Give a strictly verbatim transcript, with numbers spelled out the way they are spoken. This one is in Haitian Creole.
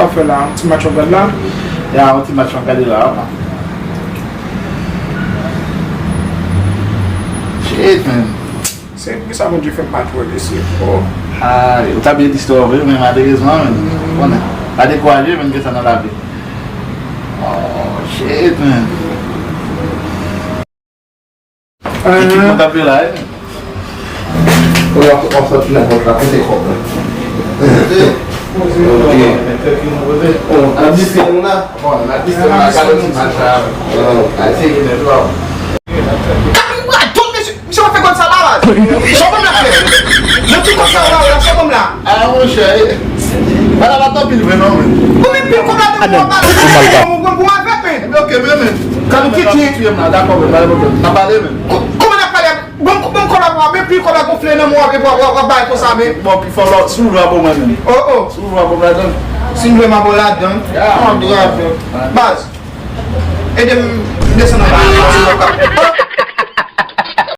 Sa w ap fè la, yon ti match w ap gade la? Ya, yon ti match m ap gade la. Shit, man. Se poukisa Bondye fè m pa twò, mesye. Oh. Ah, ou ta byen di istwa vre, men malerezman, men, konnen, pa dekouraje, men, gen sa nan lavi. Oh, shit, man. Ekip mwen t ap jwe la, wi. Ou ap ap sòti nenpòt la, kote kòb la? Bon, ap diskite nou la? Bon, n ap diskite nou la, gade ti match la. Bon, a se gen nèt la. Misye pa fè gòl sa la, baz. Sa w konn la fè? Nan ti kòb sa w la, sa w konn la? Ah, monchè, bagay la pa t anpil vre non, men. Ou met pil kòb la nan mwen, baz. Ou pran pou mal avèk, men. Ok, men, men. Kan nou kite. Tuye m la, dakò, men, pa gen pwoblèm. N ap pale, men. Kòman n ap pale? Bon, bon, kòb la, men pil kòb la gonfle nan mwen, epi w ap bay konsa, men. Bon, pi fò, si w vle, w ap ban mwen, men. Oh, oh. Si w vle, w ap ban mwen ladan. Si m vle, m ap ban w ladan. Ya, m ap ban w ladan. Baz. Ede m desann